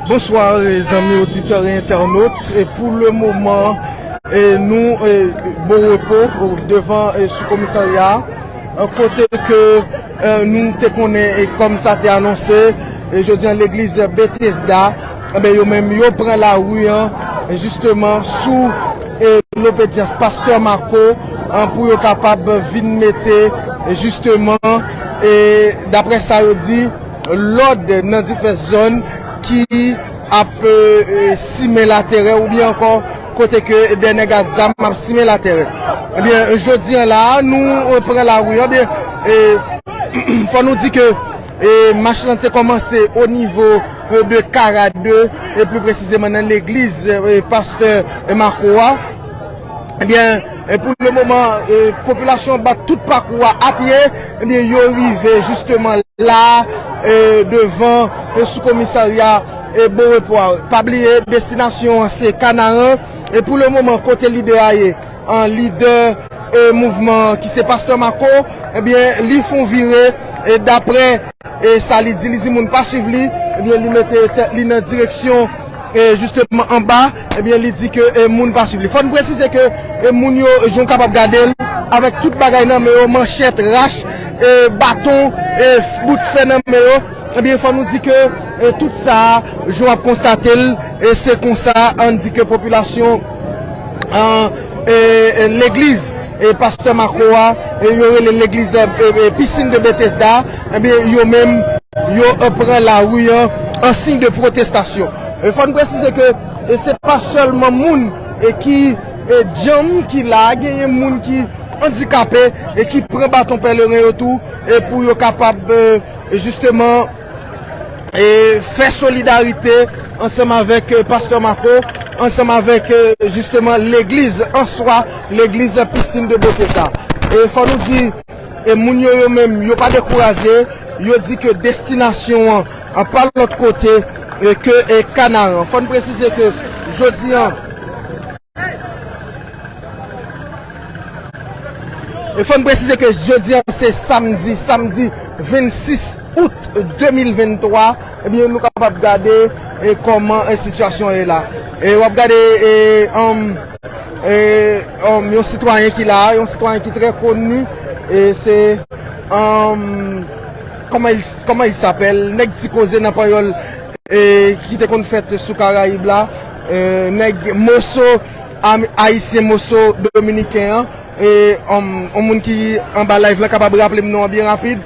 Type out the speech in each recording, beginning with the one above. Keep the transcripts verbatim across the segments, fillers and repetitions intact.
Bonswa, eh, zanmi oditè e entènot. E pou le moman, eh, nou, eh, Bon Repo, eh, devan, eh, sou komisarya, eh, kote ke, eh, nou te konnen, eh, kòm sa te anonse, eh, jodi an legliz Betesda, enben, yo menm, yo pran lari an, eh, jisteman, sou, eh, lobedyans pastè Marco, eh, pou yo kapab vin mete, eh, jisteman, eh, daprè sa yo di, lòd nan divès zòn ki ap, eh, simen laterè oubyen ankò kote ke de nèg ak zam ap simen laterè. Ebyen, jodi an la, nou, eh, pran lari an, ebyen, eh, fò nou di ke, eh, mach lan te kòmanse o nivo, eh, de Kara de, e pli presizeman nan legliz, eh, pastè, eh, Marco a. Ebyen, eh, pou le moman, eh, popilasyon bat tout pakou a apye, ebyen, yo rive jisteman la, eh, devan, eh, sou komisarya, eh, Bon Repo a. Pa bliye, destinasyon an se Kanaran, e pou le moman, kote lidè a ye, an lidè, eh, mouvman ki se pastè Marco, ebyen, li fè yon vire, e daprè, eh, sa li di, li di moun pa swiv li, ebyen, li mete tèt li nan direksyon, eh, jisteman anba, ebyen, li di ke, eh, moun pa swiv li. Fò n presize ke, eh, moun yo, jan w kapab gade l, avèk tout bagay nan men yo, manchèt, rach, eh, baton, eh, bout fè nan men yo, ebyen, fò nou di ke, eh, tout sa, jan w ap konstate l, eh, se konsa, ann di ke popilasyon, an, eh, eh, legliz, eh, pastè Marco a, eh, yo rele legliz, eh, eh, eh, Piscine de Bethesda, ebyen, yo menm, yo, eh, pran lari an, an siy de pwotestasyon. E fò n presize ke, eh, se pa sèlman moun, eh, ki, eh, djanm ki la, genyen moun ki andikape, e ki pran baton pèleren yo tou, e pou yo kapab, eh, jisteman, e fè solidarite ansanm avèk, eh, pastè Marco, ansanm avèk, eh, jisteman legliz an swa, legliz Piscine de Bethesda. E fò nou di, e moun yo, yo menm, yo pa dekouraje, yo di ke destinasyon an, an pa lòt kote, eh, ke, eh, Kanaran. Fò n presize ke jodi an, E fò n presize ke jodi an se samdi, samdi vennsis out de mil venntwa. Ebyen, nou kapab gade, e, kòman, e, sitiyasyon ye la. E w ap gade, e, anm, e, anm, yon sitwayen ki la, yon sitwayen ki trè koni, e se, anm, kòman il, kòman il s'appelle? Nèg ti koze nan panyòl, e, ki te konn fèt sou Karayib la, e, nèg Moso, am-, ayisyen Moso dominiken an, e, anm, yon moun ki anba live la kapab raple m non an byen rapid.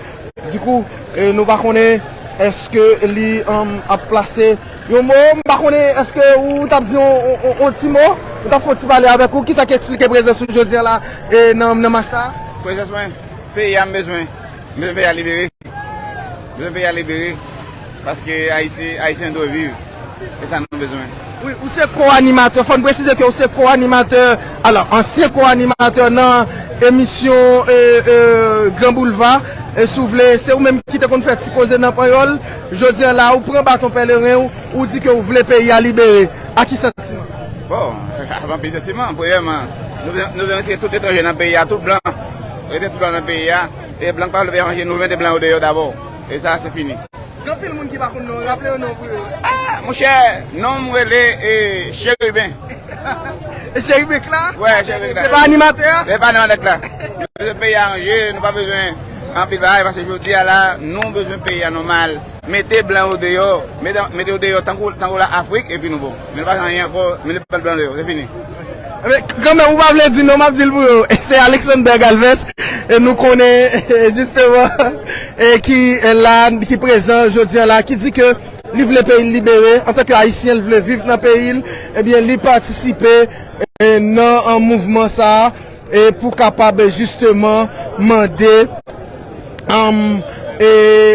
Dikou, e, nou pa konnen èske li, anm, ap plase yon mo, m pa konnen èske ou t ap di yon, yon, yon, yon ti mo, ou t ap fè yon ti pale avèk ou, kisa ki eksplike prezans ou jodi a la, e, nan, nan mach sa? Prezans mwen, peyi a m bezwen, m bezwen peyi a libere. Bezwen peyi a libere, paske Ayiti, Ayisyen dwe viv. E sa nou bezwen. Wi, ou se ko-animatè, fò n presize ke ou se ko-animatè, alò, ansyen ko-animatè nan emisyon, e, e, Gran Boulva. E si w vle, se ou menm ki te konn fè ti koze nan panyòl. Jodi a la, ou pran baton pèleren, ou, ou di ke ou vle peyi a libere. A ki santiman? Bon, avan pi santiman, premyèman, nou, nou vle retire tout etranje nan peyi a, tout blan. Retire tout blan nan peyi a. E blan k pa vle etranje, nou mete blan yo deyò dabò. E sa, se fini. Gen anpil moun ki pa konn non, raple yo non pou yo. Ah, monchè, non m rele, e, Cheriben. E Cheriben k la? Wè, Cheriben k la. Se pa animatè a? Se pa animatè k la. Nou bezwen peyi a ranje, nou pa bezwen anpil bagay, paske jodi a la, nou bezwen peyi a nòmal. Mete blan yo deyò, mete, mete yo deyò tankou, tankou la Afrik, epi nou bon. Men nou pa gen anyen ankò, mete blan, blan deyò, se fini. Men, kanmenm, ou pa vle di non, m ap di l pou yo. Se Alexander Galvez, e nou konnen, e, jisteman, e ki, e, la, ki prezan jodi a la, ki di ke li vle peyi l libere, antanke Ayisyen, l vle viv nan peyi l, ebyen, li patisipe, e, nan, an, mouvman sa a, e pou kapab, e, jisteman mande, anm, e,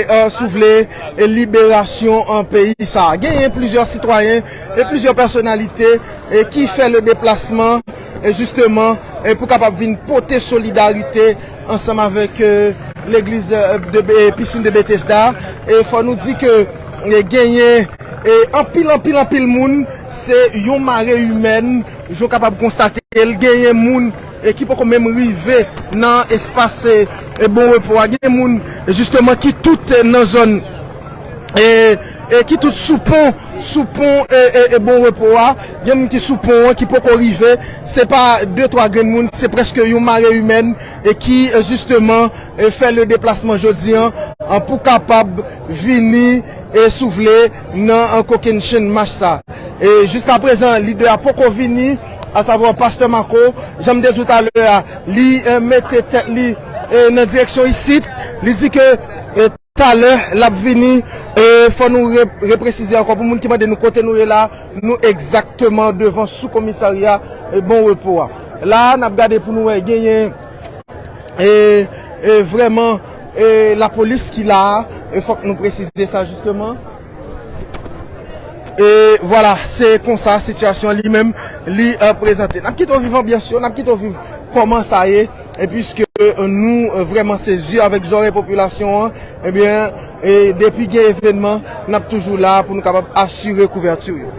e, si w vle, e, liberasyon an peyi sa a. Genyen plizyè sitwayen e plizyè pèsonalite, e, ki fè le deplasman, e, jisteman, e, pou kapab vin pote solidarite ansanm avèk, e, legliz, e, de, e, Piscine de Bethesda. E fò nou di ke, e, genyen, e, anpil, anpil, anpil moun, se yon mare imèn, jan w kapab konstate l, genyen moun, e, ki poko menm rive nan espas, e, e, Bon Repo a. Gen moun, e, jisteman, ki tout, e, nan zòn, e, e ki tout sou pon, sou pon e, e, e Bon Repo a. Gen moun ki sou pon an ki poko rive. Se pa de twa grenn moun, se prèske yon mare imèn e ki e, jisteman e, fè le deplasman jodi an, an pou kapab vini e si w vle nan an kokennchenn mach sa. E jiska prezan lidè a poko vini, asavwa pastè Marco, jan m te di w talè a, li e, mete tèt li e, nan direksyon isit, li di ke e, talè l ap vini. E fò nou re, represize ankò pou moun ki mande nou kote nou ye la, nou egzakteman devan sou komisarya e, Bon Repo a. La n ap gade pou nou wè genyen e, e vrèman e, lapolis ki la a, e fòk nou presize sa jisteman. E vwala, se konsa sitiyasyon li menm li e, prezante. N ap kite w viv anbyans yo, n ap kite w viv kòman sa ye, e piske e, nou e, vrèman se zye avèk zòrèy popilasyon an, ebyen e, depi gen evènman, n ap toujou la pou nou kapab asire kouvèti yo.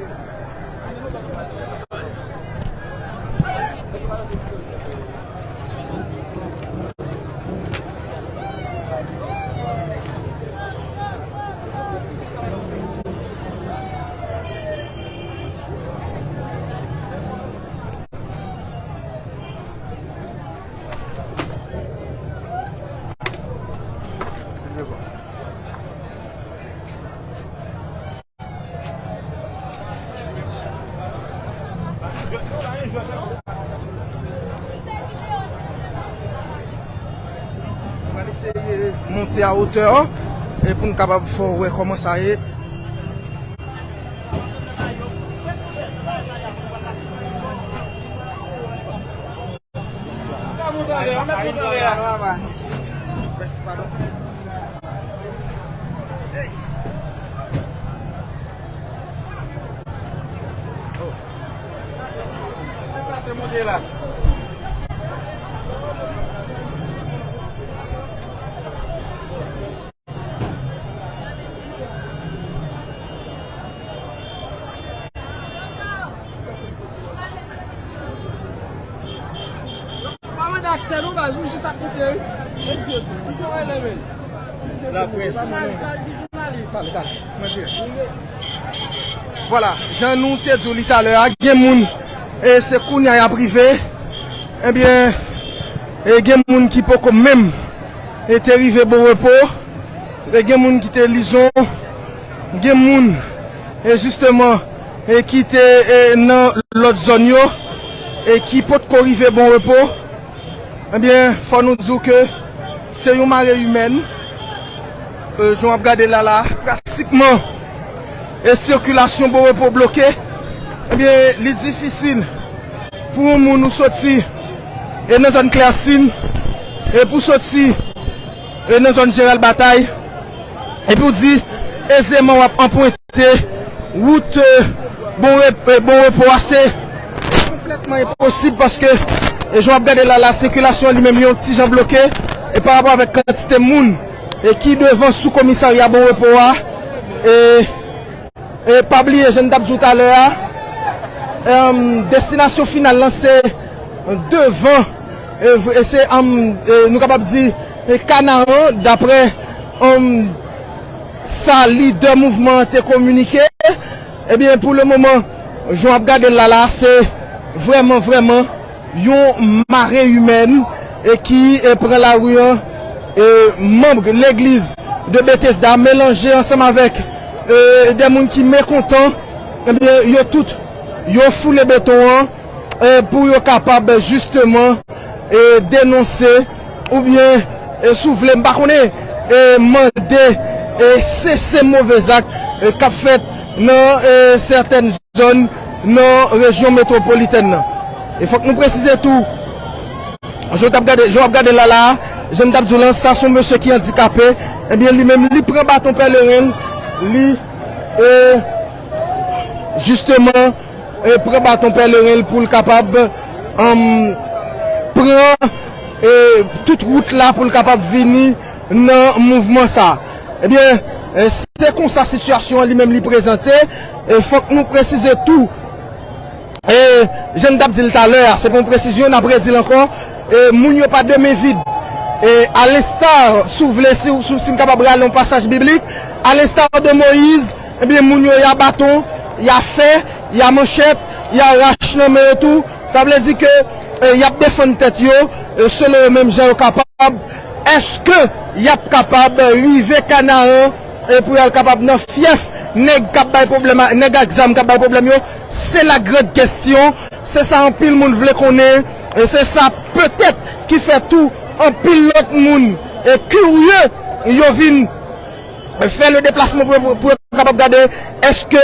Nou pral eseye monte a wotè e pou n kapab fè w wè kòman sa ye. Mèsi, padon. Hey. Oh. Pa mande aksè non baz, ou jis ap moute wi. Mwen di yo di, ki jan w rele menm? Laprès. Jounalis la, ki jounalis? Talè, talè. Mwen di. Vwala, jan nou te di w li talè a, gen moun, e se kounye a y ap rive. Ebyen, e gen moun ki poko menm e te rive Bon Repo, e gen moun ki te Lizon, gen moun e jisteman e ki te e nan lòt zòn yo e ki potko rive Bon Repo. Ebyen, fò nou di w ke se yon mare imèn. E, jan w ap gade l la la, pratikman e sikilasyon Bon Repo bloke. Ebyen, li difisil pou yon moun ou soti e nan zòn Klèsin e pou soti e nan zòn Jeral Batay, epi w di ezeman w ap anprente wout e, Bon Rep, e, Bon Repo a, se konplètman enposib paske e jan w ap gade la, la sikilasyon li menm yon ti jan bloke e pa rapò avèk kantite moun e ki devan sou komisarya Bon Repo a. E E pa bliye, jan n t ap di w talè a, em, destinasyon final lan se devan, e, e se, em, e nou kapab di, e Kanaran, daprè, em, sa lidè mouvman an te kominike. Ebyen, pou le moman, jan w ap gade l la, la, se vrèman, vrèman yon mare imèn e ki e pran lari an, e manm legliz de Betesda melanje ansanm avèk e de moun ki mekontan, ebyen, yo tout, yo foule beton an e pou yo kapab jisteman e denonse oubyen, e si w vle, m pa konnen, e mande e sese move zak e k ap fèt nan e sètèn zòn nan rejyon metwopolitèn nan. E fòk nou presize tou, jan w t ap gade, jan w ap gade l la la, jan m t ap di w lan, sa se yon mesye ki andikape, ebyen, li menm, li pran baton pèleren l, li, e, jisteman, e, pran baton pèleren l pou l kapab, em, pran, e, tout wout la pou l kapab vini nan mouvman sa. Ebyen, e, se konsa sitiyasyon an li menm li prezante. E fòk nou presize tou, e, jan n t ap di l talè a, se pa yon presizyon, n ap redi l ankò. E, moun yo pa de men vid. E, alensta, si w vle, si, si, si m kapab rale yon pasaj biblik, alensta de Moyiz, Ebyen, moun yo, y a baton, y a fè, y a manchèt, y a rach nan men yo tou. Sa vle di ke, e, y ap defann tèt yo, e, selon yo menm jan yo kapab. Èske y ap kapab rive Kanaran, e, pou y al kapab nan fyèf nèg k ap bay pwoblèm a, nèg ak zam k ap bay pwoblèm yo? Se la grande question. Se sa anpil moun vle konnen, e se sa petèt ki fè tou anpil lòt moun, e, kirye, yo vin fè le deplasman pou, pou, pou yo kapab gade èske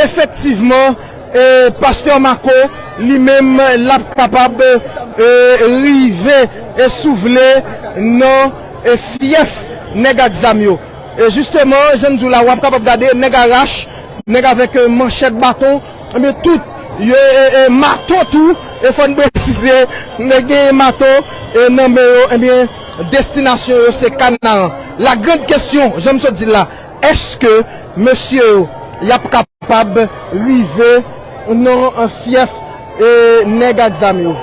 efektivman, e, pastè Marco li menm l ap kapab, e, rive, e, si w vle, nan, e, fyèf nèg ak zam yo. E jisteman, jan m di w la, w ap kapab gade nèg a rach, nèg avèk, e, manchèt, baton, ebyen, tout, yo, e, e, mato tou, e fò n presize, e, genyen mato, e, nan men yo, ebyen, destinasyon yo se Kanaran. La grande question, jan m sot di l la, èske mesye yo, y ap kapab rive nan fyèf, e, nèg ak zam yo?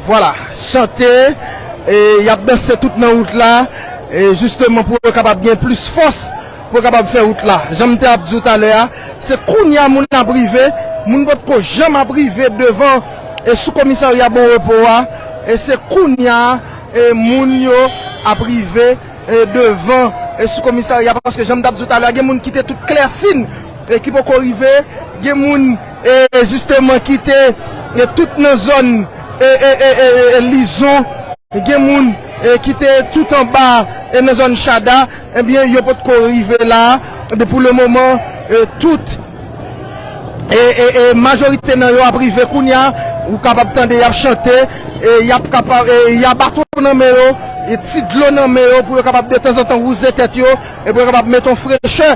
Vwala, chante, e, y ap danse tout nan wout la, e, jisteman pou yo kapab gen plis fòs, pou yo kapab fè wout la. Jan m te ap di w talè a, se kounye a moun ap rive, moun potko janm ap rive devan, e, sou komisarya Bon Repo a, e se kounye a, e, moun yo ap rive, e, devan, e, sou komisarya, paske jan m t ap di w talè a, gen moun ki te tout Klèsin, e, ki poko rive, gen moun, e, jisteman ki te, e, tout nan zòn, e, e, e, e, e, Lizon, gen moun, e, ki te tout anba, e, nan zòn Chada, ebyen, yo potko rive la, e, pou le moman, e, tout E, e, e, majorite nan yo ap rive kounye a, ou kapab tande y ap chante, e y ap kapab, e, y a baton nan men yo, e ti dlo nan men yo, pou yo kapab detanzantan wouze tèt yo, e pou yo kapab mete yon frechè,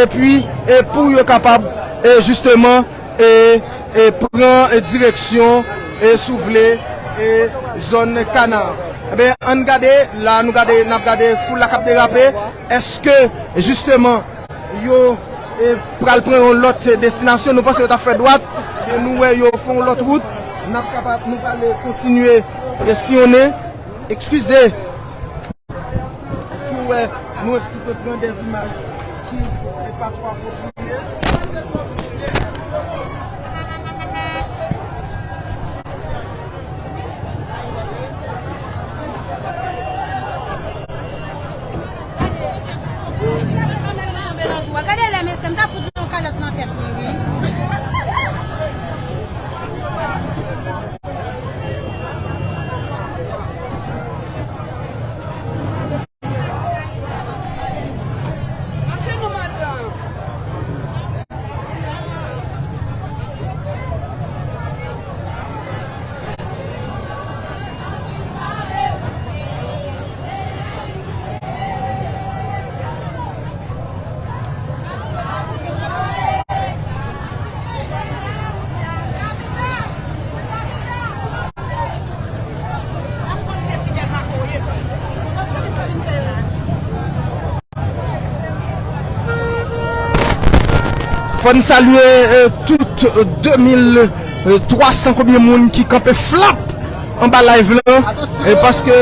epi, e pou yo kapab, e, jisteman, e, e, pran, e, direksyon, e, si w vle, e, zòn Kana. Ebyen, ann gade, la, nou gade, n ap gade foul la k ap derape. Èske, jisteman, yo, e, pral pran yon lòt destinasyon. Nou panse yo t ap fè dwat. E nou wè yo fè yon lòt wout. N ap kapab, nou prale kontinye, e, siyonnen. Eskize. Si w wè, nou un petit peu pran des images ki, e, pa twò apwopriye. Gade lè, mesye, m ta fout yon kalòt nan tèt li, wi. Mache nou, madanm. Fò n salye, eh, tout, eh, de mil twa san konbyen moun ki kanpe flat anba live lan, eh, paske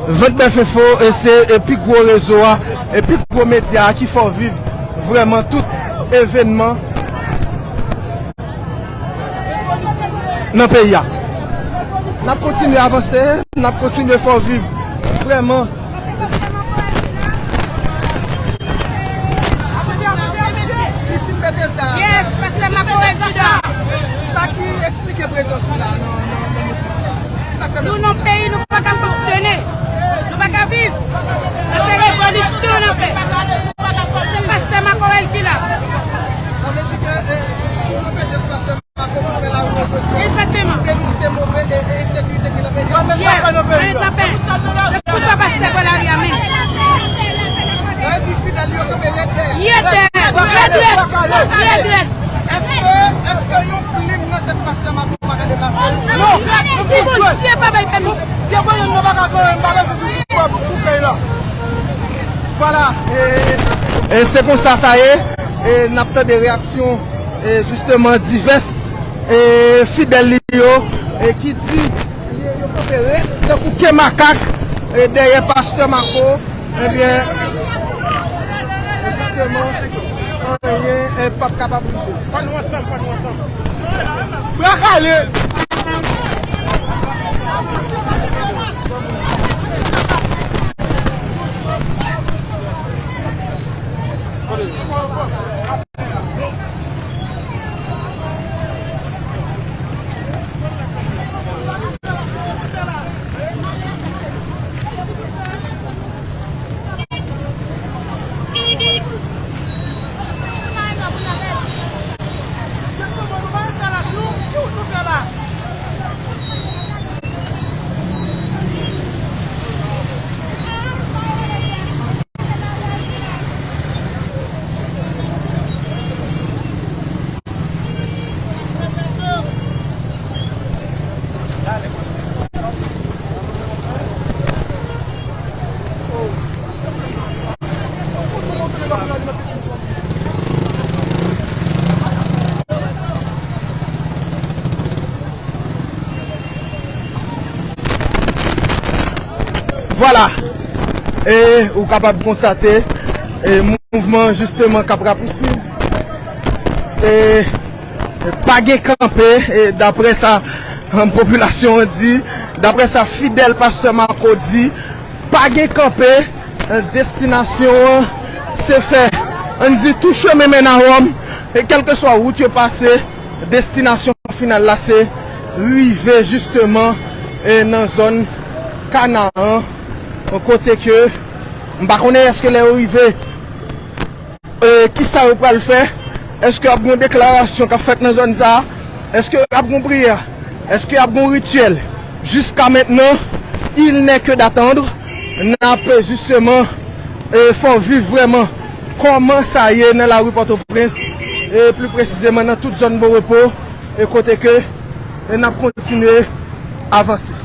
Vant Bèf Enfo, eh, se, eh, pi gwo rezo a, eh, pi gwo medya a ki fè w viv vrèman tout evènman nan peyi a. N ap kontinye avanse, n ap kontinye fè w viv vrèman. Isit Betesda. Yes, pastè Marco Rezidan. Sa ki eksplike prezans ou la nan, nan, nan mouvman sa? Sa k pèmèt Nou nan peyi, nou pa ka fonksyone. Nou pa ka viv. Sa se revolisyon n ap fè. Se pastè Marco Rezidan ki la. Sa vle di ke, eh, sou obedyans pastè Marco, nou pran lari a jodi a. Egzakteman. Pou denonse move e, e ensekirite ki nan peyi a. Yes, ann lapè. Se pou sa pastè pran lari a menm. Sa vle di fidèl yo kanpe rèd dèyè. Rèd dèyè, rèd, rèd, rèd, rèd. Èske, èske yon plim nan tèt pastè Marco pa ka deplase? Non. Si Bondye pa bay pèmisyon. Yo konnen nou pa ka konnen, nou pa bezwen sou pouvwa pou, pou peyi la. Vwala, e, e se konsa sa ye, e n ap tande reyaksyon, e jisteman divès, e fidèl li yo, e ki di, yo, yo kanpe rèd tankou ke makak, e dèyè pastè Marco, ebyen, jisteman, anyen, e p ap kapab rive. Bra kale! Vwala. E ou kapab konstate, e mouvman jisteman k ap rapousuiv. E pa gen kanpe, e daprè sa, popilasyon an di, daprè sa fidèl pastè Marco di, pa gen kanpe, destinasyon an se fè, ann di, tou chemen mennen a Wòm, e kèlkeswa wout yo pase, destinasyon final la se rive jisteman, e nan zòn Kanaan, kote ke m pa konnen èske lè yo rive, e kisa yo pral fè, èske ap gen deklarasyon k ap fèt nan zòn sa a, èske ap gen priyè, èske ap gen rityèl. Jiska mentnan, il n'est que d'attendre. N ap jisteman, e fè w viv vrèman kòman sa ye nan lari Pòtoprens, e pli presizeman nan tout zòn Bon Repo, e kote ke, e n ap kontinye avanse.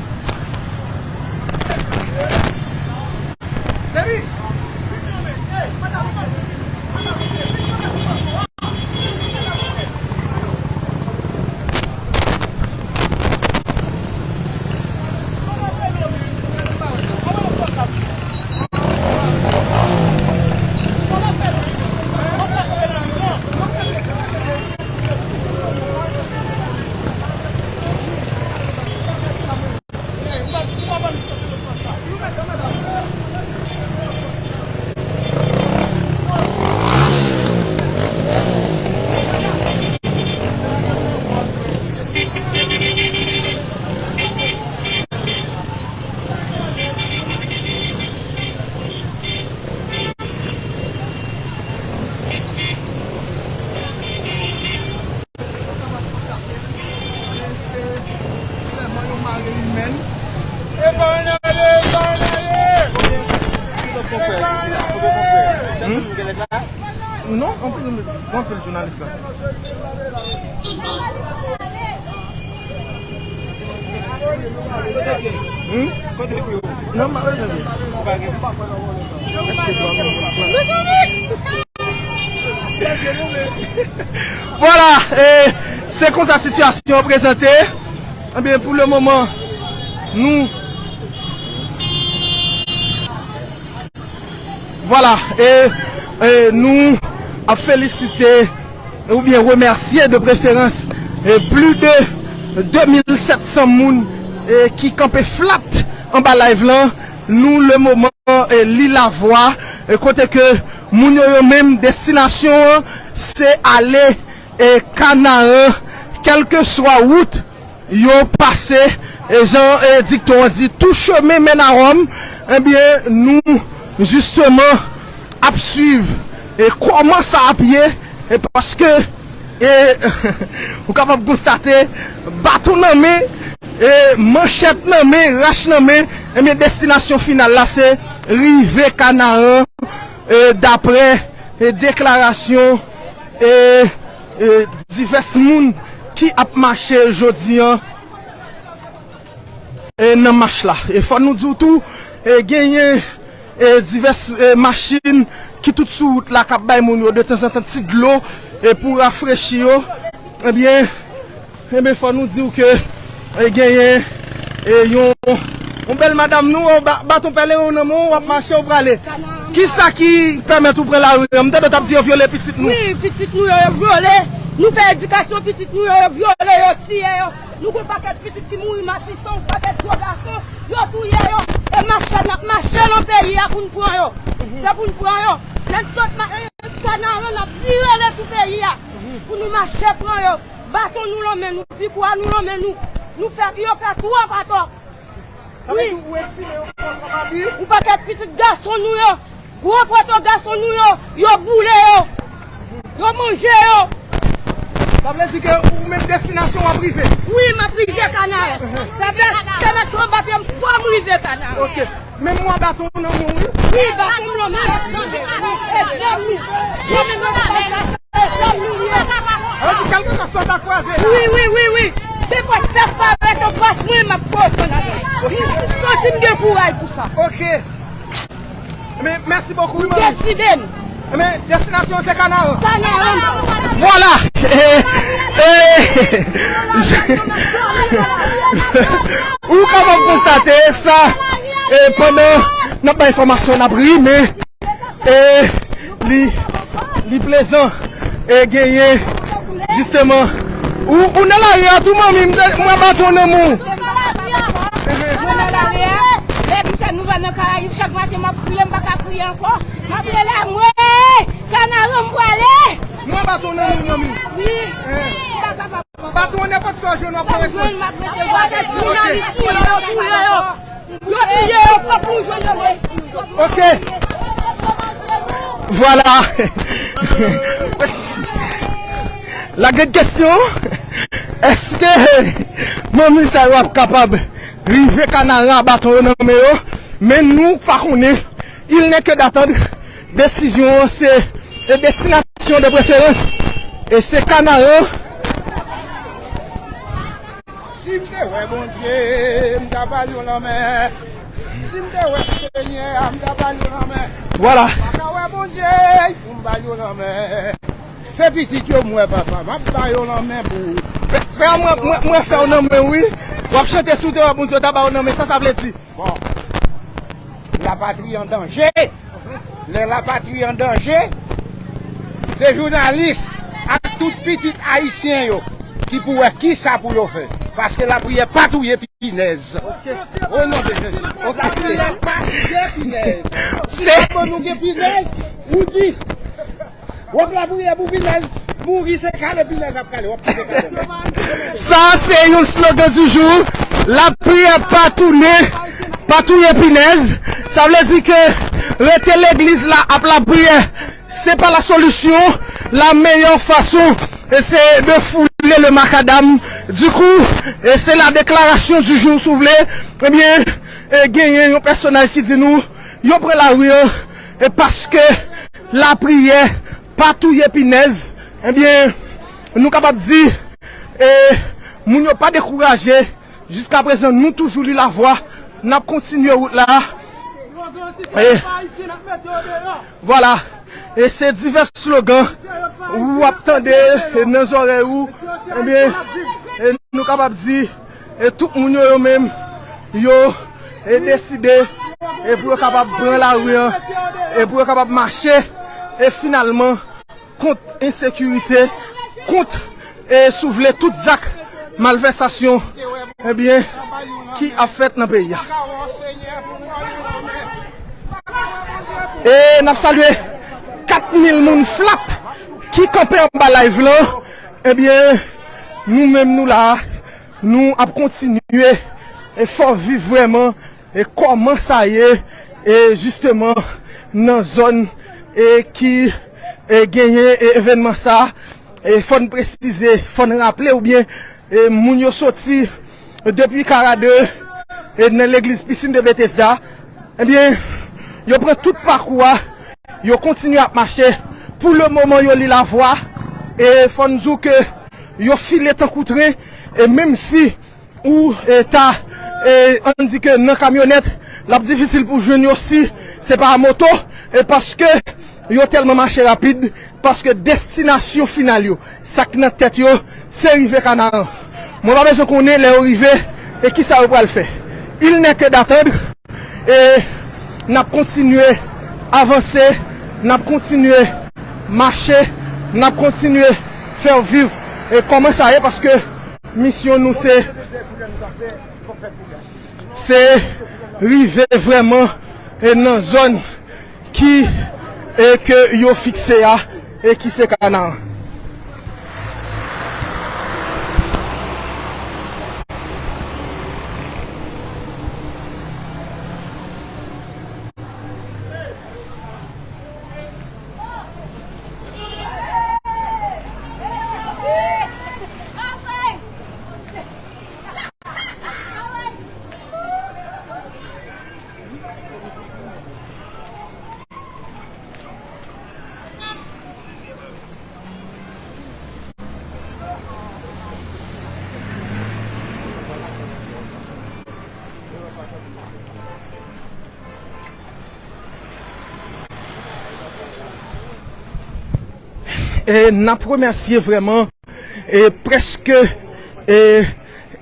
Yo kapab konstate ke se klèman yon mare imèn. Epa ann ale, epa ann ale! Epa ann ale! Hmm? Non, anpil, anpil jounalis la. Hmm? Kote pye w? Non, m pa bezwen pye. Ou pa gen. Èske dwa mwen? Vwala, e se konsa sitiyasyon an prezante. Ebyen, pou le moman, nou Vwala, e, e nou ap felisite oubyen remèsye de preferans e plis de de mil sèt san moun e ki kanpe flat anba live lan. Nou le moman e li lavwa e kote ke moun yo yo menm destinasyon an se ale e Kanaran kèlkeswa wout yo pase, e jan e dikton an di, tout chemin mène à Rome, ebyen, nou, jisteman, ap swiv e kòman sa ap ye, e paske e ou kapab konstate baton nan men, e manchèt nan men, rach nan men, ebyen, destinasyon final la se rive Kanaran, e daprè e deklarasyon e, e divès moun ki ap mache jodi an e nan mach la. E fò nou di w tou, e genyen e divès e machin ki tout sou wout la k ap bay moun yo detanzantan ti dlo e pou rafrechi yo. Ebyen, ebyen fò nou di w ke e genyen e yon yon bèl madanm nou, ba- baton pèlerin w nan men w, w ap mache, w prale. Kisa ki pèmèt ou pran lari an? M tande w t ap di yo vyole pitit nou. Wi, pitit nou yo, yo vyole. Nou fè edikasyon pitit nou yo, yo vyole, yo tiye yo. Nou gon pakèt pitit ki mouri Matisan, yon pakèt jèn gason, yo touye yo. E mache n ap mache nan peyi a pou n pran yo. Se pou n pran yo. Lè n sot ma- e, Kanaran, n ap vire le tou peyi a pou nou mache pran yo. Baton nou nan men nou, pikwa nou nan men nou. Nou fè, yo fè twòp atò. Sa vle di ou estime yo fè twòp abi? Yon pakèt pitit gason nou yo, gwo poto gason nou yo, yo boule yo, yo manje yo. Sa vle di ke ou menm destinasyon w ap rive? Wi, m ap rive Kanaran. Sa vle, kèmèt sou anba pye m, fò m rive Kanaran. Ok. Menm mwen baton nan men w, wi. Wi, baton nan men m. E zam nou. Yo menm yo pa bay sa, e zam nou li ye. Sa vle di kèlkeswa sa w ta kwaze la. Wi, wi, wi, wi. Nenpòt sa k parèt anfas mwen, m ap poze l avè l. M santi m gen kouraj pou sa. Ok. Men, mèsi bokou, wi, manmi. Deside m. Men, destinasyon se Kanaran. Kanaran. Vwala. E, e, ou kapab konstate sa, e, pandan n ap bay enfòmasyon, n ap ri, men, e, li, li plezan, e, genyen, jisteman. Ou, ou nan lari a tou, manmi, m te- m wè baton nan men w. Mwen nan lari a, depi fè nouvèl nan Karayib, chak maten m ap kriye, m pa ka kriye ankò. M ap rele a mwen, Kanaran m prale. Mwen baton nan men w, manmi. Wi. M pa kapab ankò. Baton an nenpòt sa w jwenn w ap responn. Sa m jwenn, m ap resevwa. Jounalis touye yo, touye yo. Yo touye yo, fòk nou jwenn yo. Ok. Vwala. La gen kèsyon. Èske manmi sa yo ap kapab rive Kanaran a baton yo nan men yo? Men nou pa konnen. Il n'est que d'attendre. Desizyon an se e destinasyon de preferans. E se Kanaran. Si m te wè Bondye, m ta ba l yon lanmen. Si m te wè Senyè a, m ta ba l yon lanmen. Vwala. M pa ka wè Bondye pou m ba l yon lanmen. Se pitit yo m wè, papa. M ap ba yo lanmen pou ou. Frè, frè, mwen, mwen, mwen fè w nan men, wi. W ap chante si w te wè Bondye, w ta ba w nan men. Sa sa vle di? Bon. Lapatri an danje. Lè lapatri an danje, se jounalis ak tout pitit ayisyen yo ki pou wè kisa pou yo fè. Paske lapriyè pa touye pinèz. O non de Jezi. Lapriyè pa touye pinèz. Si papa nou gen pinèz, ou di, w ap lapriyè pou pinèz mouri, se kale pinèz ap kale, w ap kite kale. Sa se yon slogan du jour. Lapriyè pa tounen, pa touye pinèz. Sa vle di ke rete legliz la ap lapriyè, se pa la solution. La meilleure façon, e se de fouler le macadam. Du coup, e se la déclaration du jour, si w vle. Ebyen, e genyen yon pèsonaj ki di nou, yo pran lari an, e paske lapriyè pa touye pinèz. Ebyen, nou kapab di, e moun yo pa dekouraje. Jiskaprezan, nou toujou li lavwa. N ap kontinye wout la. E, vwala. E se divès slogan. ou ap tande, e, nan zòrèy ou, ebyen, e, nou kapab di, e, tout moun yo, yo menm, yo, e, deside, e, pou yo kapab pran lari an, e, pou yo kapab mache, e, finalman, kont ensekirite, kont, e, si w vle, tout zak malvèsasyon, ebyen, ki ap fèt nan peyi a. E n ap salye kat mil moun flat ki kanpe anba live lan. Ebyen, nou menm nou la, nou ap kontinye e fè w viv vrèman e kòman sa ye, e jisteman nan zòn e ki e genyen e evènman sa, e fò n presize, fò n raple oubyen e moun yo soti depi Karade e nan legliz Pisin de Betesda, ebyen, yo pran tout pakou a, yo kontinye ap mache. Pou le moman, yo li lavwa, e fò n di w ke yo file tankou tren, e menm si ou, e, ta, e, ann di ke nan kamyonèt, l ap difisil pou jwenn yo si se pa a moto, e paske yo tèlman mache rapid, paske destinasyon final yo, sa k nan tèt yo, se rive Kanaran. Mwen pa bezwen konnen lè yo rive e kisa yo pral fè. Il n'est que d'attendre. E n ap kontinye avanse, n ap kontinye mache, n ap kontinye fè w viv e kòman sa ye, paske misyon nou se, se rive vrèman e nan zòn ki, e ke yo fikse a, e ki se Kanaran. E n ap remèsye vrèman e prèske, e,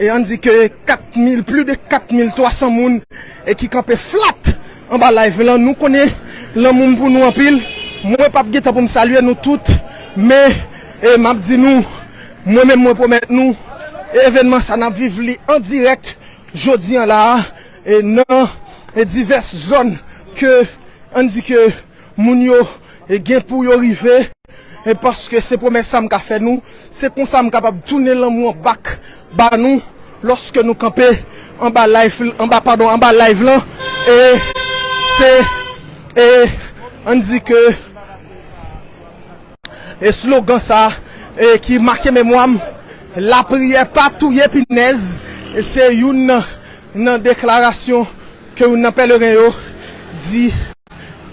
e ann di ke kat mil, plis de kat mil twa san moun, e ki kanpe flat anba live lan. Nou konnen lanmou m pou nou anpil. Mwen p ap gen tan pou m salye nou tout, men, e, m ap di nou, mwen menm mwen pwomèt nou, e, evènman sa n ap viv li an dirèk jodi an la a, e, nan, e, divès zòn ke, ann di ke moun yo, e, gen pou yo rive, e, paske se pwomès sa m ka fè nou, se konsa m kapab tounen lanmou an bak ba nou, lòske nou kanpe anba live, anba, padon, anba live lan, e se, e, ann di ke, e slogan sa, e ki make memwa m, lapriyè pa touye pinèz, e se youn nan, nan deklarasyon ke youn nan pèleren yo di,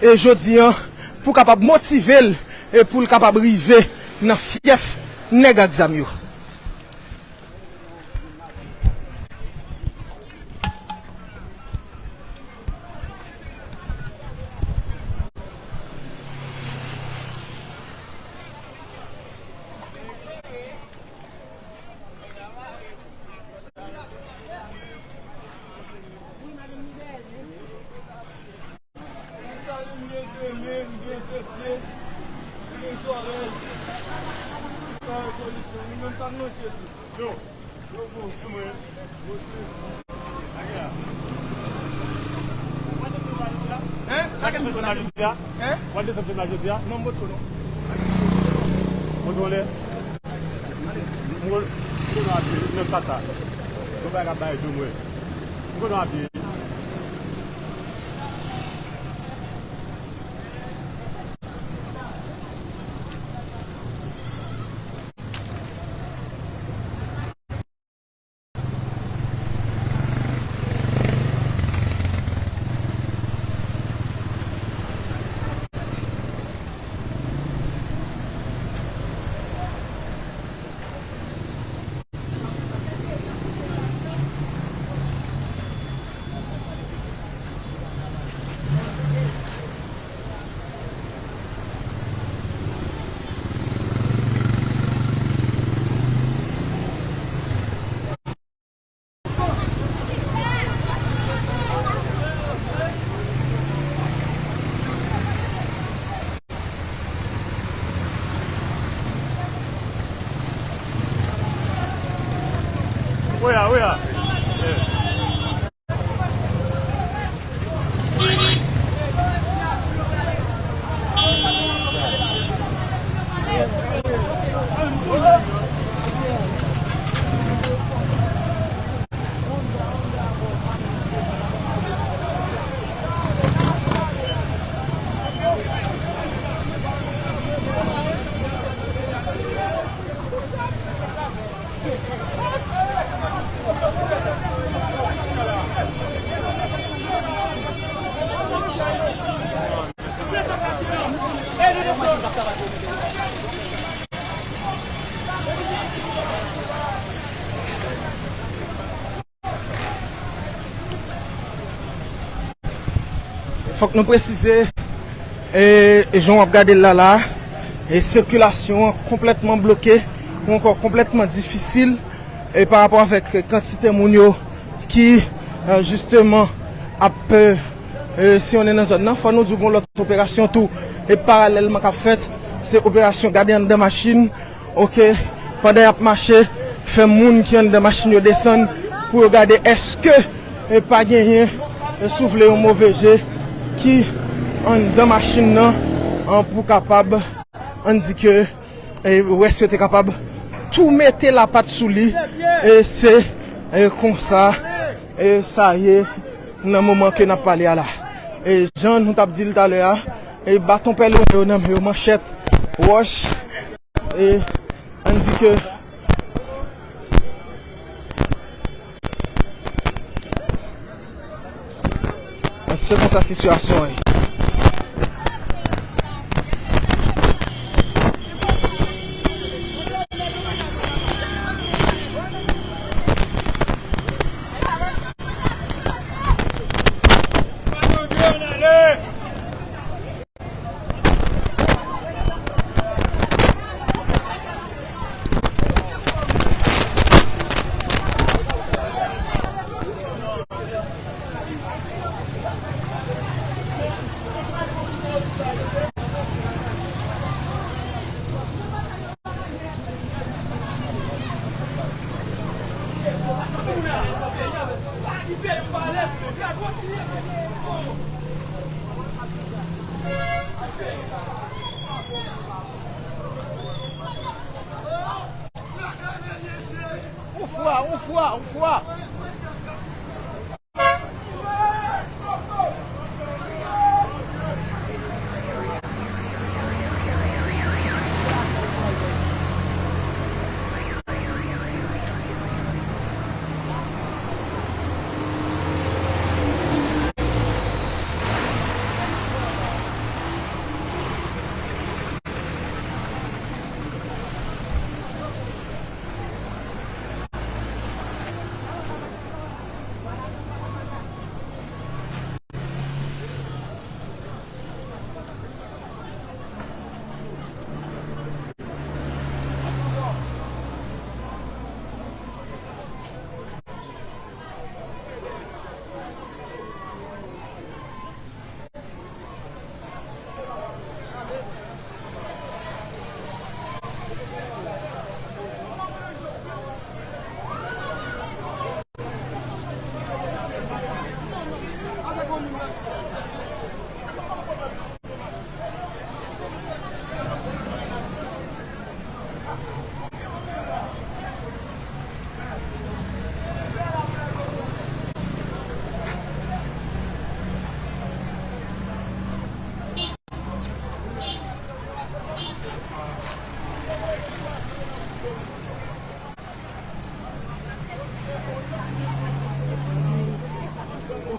e jodi an, pou kapab motive l, e pou l kapab rive nan fyèf nèg ak zam yo. Gen salim, gen grenmen, gen tèt pye, gen zòrèy. Sa e polisye, nou menm sa n manke tou. Yo, yo bon, sou mwen. Hein? Lage m tou, lage m tou. Hein? W ap desann jodi a? Non, m poto non. Poto anlè? M konnen w ap di, men pa sa. Yon bagay k ap bay dlo mwen. M konnen w ap di. Oya, oya. Fòk nou presize, e, e jan w ap gade l la, la, e sikilasyon an konplètman bloke, ou ankò konplètman difisil, e pa rapò avèk kantite moun yo ki, e, jisteman, ap, e, e, siyonnen nan zòn nan. Fò nou di w gon lòt operasyon tou, e paralèlman k ap fèt, se operasyon gade anndan machin, oke, pandan y ap mache, fè moun ki anndan machin yo desann pou yo gade èske, e, pa genyen, e, si w vle, yon move je ki anndan machin nan, an, pou kapab, ann di ke, e, wè si yo te kapab tou mete lapat sou li, e se, e, konsa, e, sa ye nan moman ke n ap pale a la. E jan nou t ap di l talè a, e baton pèlerin yo nan men yo, manchèt, wòch, e ann di ke se konsa sitiyasyon an ye. On fwa, on fwa, on fwa.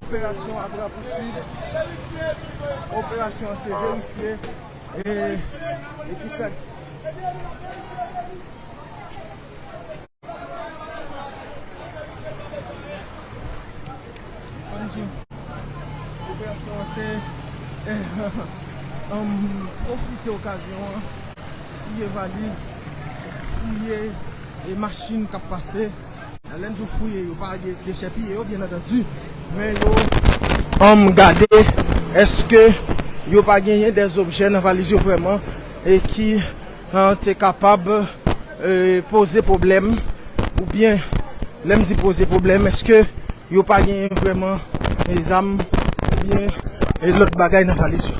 Operasyon ap rapousuiv. Operasyon an se verifye. E, e kisa ki Fò n di w, operasyon an se, eh, um, pwofite okazyon an, fouye valiz, fouye, e, machin k ap pase. Lè n di w fouye, yo pa de-, dechèpiye yo, byen antandi, men yo, um, gade èske yo pa genyen dèzobjè nan valiz yo vrèman, e ki, ah, te kapab, eh, poze pwoblèm oubyen Lè m di poze pwoblèm, èske yo pa genyen vrèman, e, zam oubyen, e, lòt bagay nan valiz yo?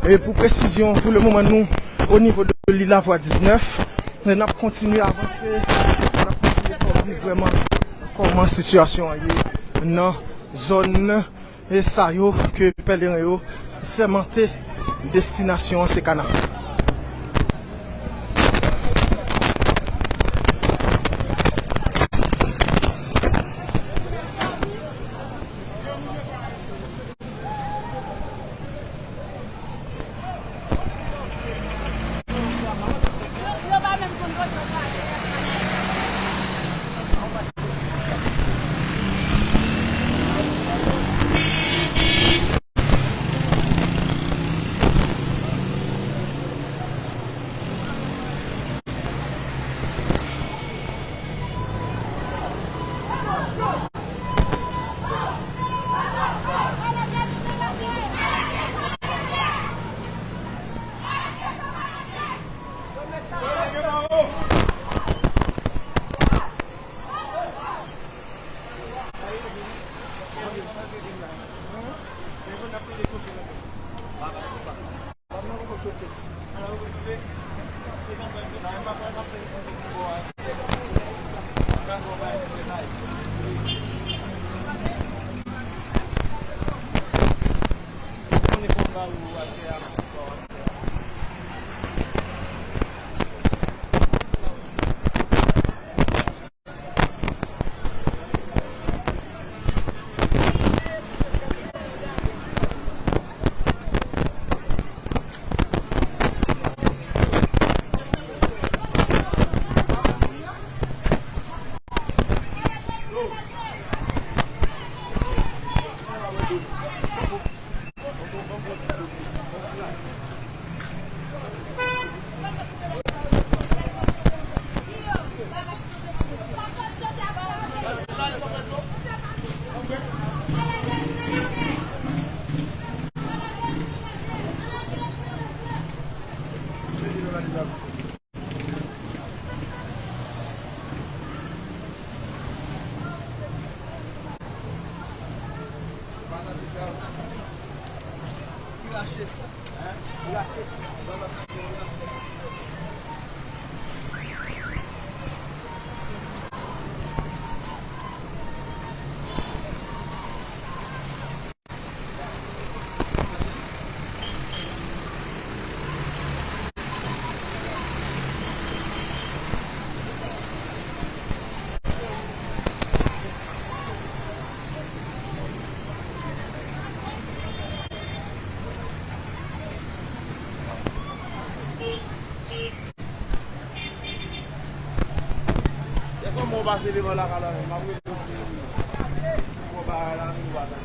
E pou presizyon, pou le moman, nou, o nivo de Lil Lavwa diznèf, n ap kontinye avanse, n ap kontinye fè w viv vrèman kòman sitiyasyon an ye nan zòn e sa yo ke pèleren yo sèmante destinasyon an se Kana. Lè son mò pase devan lakay la, m ap rele w pou, pou w ba la, pou w ba la.